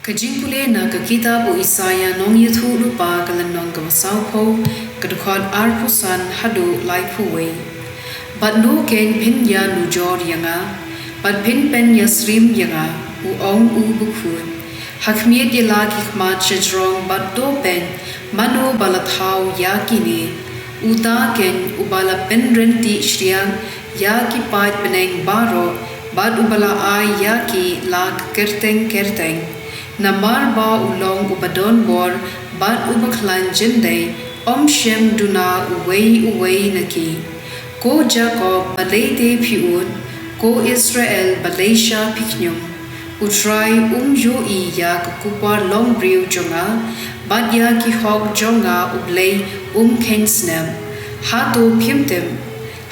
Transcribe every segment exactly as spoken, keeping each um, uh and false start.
Ka jingpule na ka kitab u Isaïah nongïathuhlypa, ka lynnong kaba sawphew, ka dkhot arphew san haduh laiphew wei. Bad no keiñ phin ïanujor ïa nga, bad phin pynïasyriem ïa nga, u ong u bakhuid. Ha khmied ïa la ki khmat shajrong bad to peit, mano ba la thaw ïa kine. Uta keiñ uba la pynryntih shriang ïa ki paid bneng baroh, bad uba la ai ïa ki la ka kyrteng kyrteng. Namar ba u long uba donbor bad uba khlaiñ jyndei, ym shym duna uwei uwei na ki. Ko Jakob, balei te phi ud? Ko Israel, balei sha phi khñium? U Trai um ïohi ïa ka kupar longbriew jong nga, bad ïa ki hok jong nga U Blei um kheiñ snem. Hato phim tip?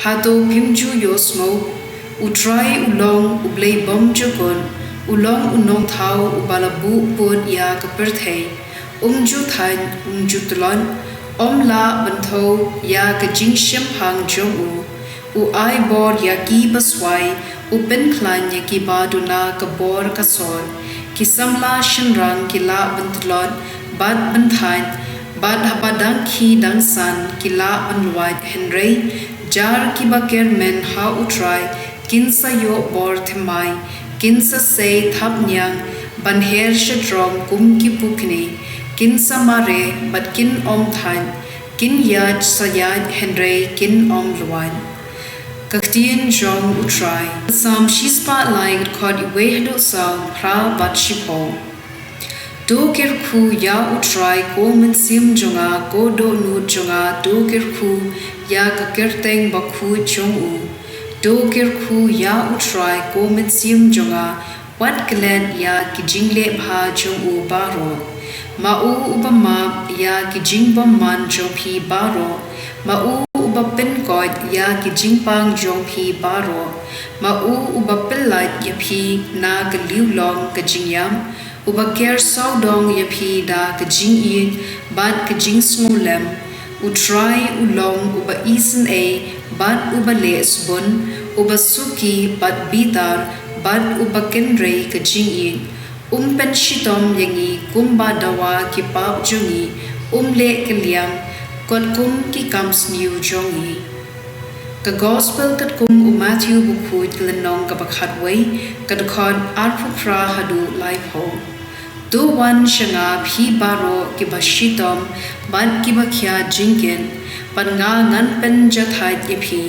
Hato phim ju ïohsngew? U Trai u long U Blei bymjukut, u long u Nongthaw uba la buh pud ïa ka pyrthei. Um ju thait, um ju tlot, ym lah ban thew ïa ka jingshemphang jong u. U ai bor ïa ki baswai, u pynkhlaiñ ïa kiba duna ka bor ka sor. Ki samla shynrang ki lah ban tlot bad ban thait, bad haba dang khie dang san ki lah ban lwait, hynrei jar kiba kyrmen ha U Trai kin sa ïoh bor thymmai, kin sa sei thapniang ban her shajrong kum ki pukni, kin sa mareh bad kin ym thait, kin ïaid sa ïaid hynrei kin ym lwait. Ka ktien jong U Trai. Salm shispah lai, ka dkhot wei haduh saw, phra bad shiphew. To kyrkhu ïa U Trai ko mynsiem jong nga, ko dohnud jong nga, to kyrkhu ïa ka kyrteng bakhuid jong u. To kyrkhu ïa U Trai ko mynsiem jong nga, wat klet ïa ki jingleh bha jong u baroh. Ma u uba map ïa ki jingbymman jong phi baroh, ma u uba pynkoit ïa ki jingpang jong phi baroh, ma u uba pyllait ïa phi na ka liewlong ka jingïap, uba ker sawdong ïa phi da ka jingïeit bad ka jingsngewlem. U Trai u long uba isynei bad uba leh sbun, uba suki bad bitar bad uba kynrei ka jingïeit. Um pynshitom ïa ngi kumba dawa ki pap jong ngi, um leh kylliang katkum ki kam sniew jong ngi. Ka Gospel katkum u Mathew bakhuid, ka lynnong kaba khatwei, ka dkhot arphew phra haduh laiphew. To wan sha nga phi baroh kiba shitom bad kiba khia jingkit, bad nga ngan pynjathait ïa phi.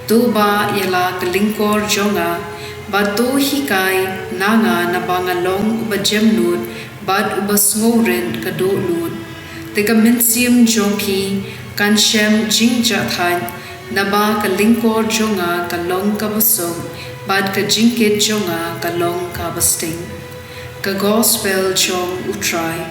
To bah ïa la ka lyngkor jong nga, bad to hikai na nga, naba nga long uba jemnud bad uba sngewrit ka dohnud. Te ka mynsiem jong phi kan shem jingjathait, naba ka lyngkor jong nga ka long kaba suk, bad ka jingkit jong nga ka long kaba sting. Ka Gospel jong U Trai.